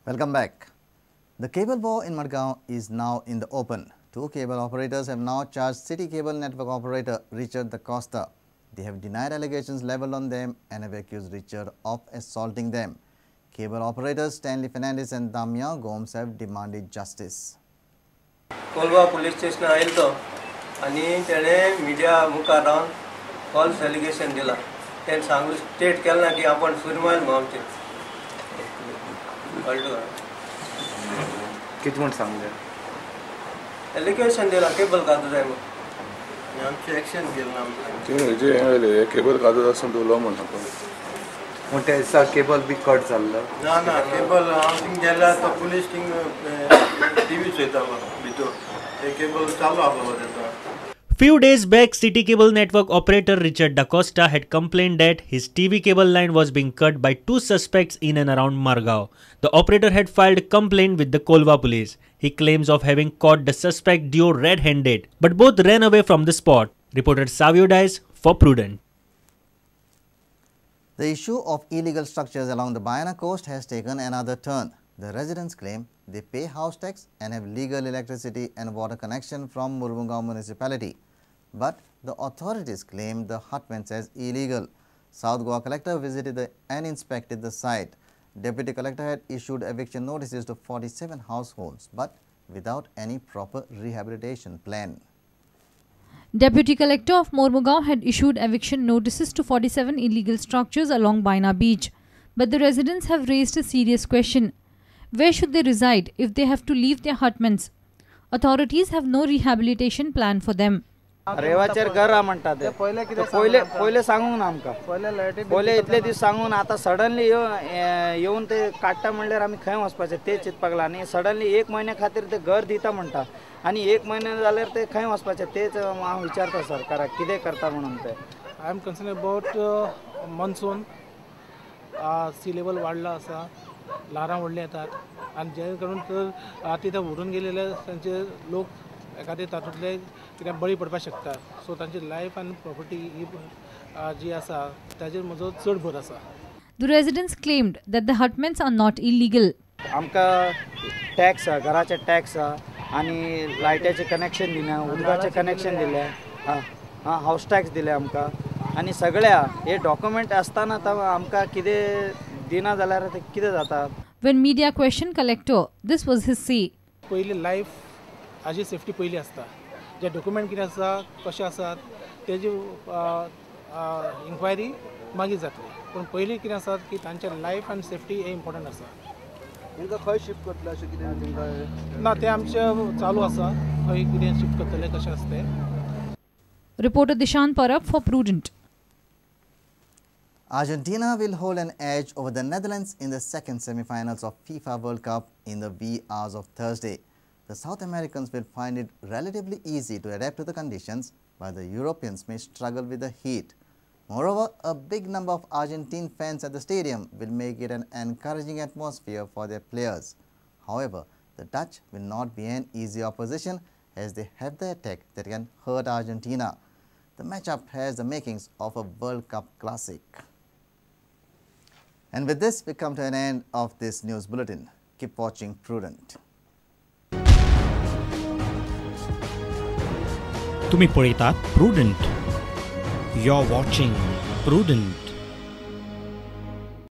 Welcome back. The cable war in Madgaon is now in the open. Two cable operators have now charged City Cable Network operator Richard D'Costa. They have denied allegations leveled on them and have accused Richard of assaulting them. Cable operators Stanley Fernandez and Damian Gomes have demanded justice. Colva police station आयलो आनी तेणे media मुखार रावन falls allegation दिला. तेणे सांगू state केलें ना की आपण सुरमायल म्हणून आमचेर. कितें म्हूण सांगलें? एलिगेशन दिला केबल काजू जाय म्हूण. आमचें एक्शन केलें ना आमचें. हेजें केबल काजू आसून उलो म्हूण म्हूण त्या दिसा केबल बी कट जाल्लो? ना ना, केबल हांव थिंग गेल्यार तो पुलीस थिंग टीव्ही चोयता भितर, ते केबल चालू आसलो तेका. Few days back, City Cable Network operator Richard D'Costa had complained that his TV cable line was being cut by two suspects in and around Margao. The operator had filed a complaint with the Colva police. He claims of having caught the suspect duo red-handed, but both ran away from the spot. Reported Savio Dias for Prudent. The issue of illegal structures along the Baina coast has taken another turn. The residents claim they pay house tax and have legal electricity and water connection from Mormugao municipality. But the authorities claim the hutments as illegal. South Goa collector visited and inspected the site. Deputy collector had issued eviction notices to 47 households, but without any proper rehabilitation plan. Deputy Collector of Mormugao had issued eviction notices to 47 illegal structures along Baina Beach. But the residents have raised a serious question. Where should they reside if they have to leave their hutments? Authorities have no rehabilitation plan for them. रेवाचेर घर म्हणटा ते पयले पयले सांगूंक ना आमकां, पयले इतले दीस सांगून आतां सडनली येवन ते काडटा म्हणल्यार आमी खंय वचपाचें तें चिंतपाक लागला. आनी सडनली एक म्हयन्या खातीर ते घर दिता म्हणटा आनी एक म्हयने जाल्यार ते खंय वचपाचें तेच हांव विचारता सरकाराक कितें करता म्हणून ते. I am concern about monsoon. Sea level वाडला आसा, ल्हारां व्हडलीं येतात आनी जेणे करून तर तिथे व्हरून गेलेले तांचे लोक एखादे तातूंतले कित्याक बळी पडपाक शकता. सो तांची लायफ आनी प्रॉपर्टी ही जी आसा ताजेर म्हजो चड भर आसा. The residents claimed that the hutments are not illegal. आमकां टॅक्स आहा, घराचे टॅक्स आहा आनी लायट्याचें कनेक्शन दिलें, उदकाचें कनेक्शन दिलें, हावस टॅक्स दिलें आमकां आनी सगळ्या हे डॉक्युमेंट आसतना आमकां कितें दिना जाल्यार ते कितें जाता. When media questioned collector, this was his say. पयली लायफ हाजी सेफ्टी पयली आसता. जे डॉक्युमेंट कितें आसा कशें आसात तेजी इन्क्वायरी मागीर जातली, पूण पयलीं कितें आसा की तांचे लायफ आनी सेफ्टी हें इम्पॉर्टंट आसा. तांकां खंय शिफ्ट करतले अशें कितें तांकां ना, तें आमचें चालू आसा, खंय कितें शिफ्ट करतले कशें आसा तें. Reporter Dishan Parab for Prudent. Argentina will hold an edge over the Netherlands in the second semi-finals of FIFA World Cup in the wee hours of Thursday. The South Americans will find it relatively easy to adapt to the conditions, while the Europeans may struggle with the heat. Moreover, a big number of Argentine fans at the stadium will make it an encouraging atmosphere for their players. However, the Dutch will not be an easy opposition as they have the attack that can hurt Argentina. The matchup has the makings of a World Cup classic. And with this, we come to an end of this news bulletin. Keep watching Prudent. तुम्ही पळयतात Prudent. You're watching Prudent.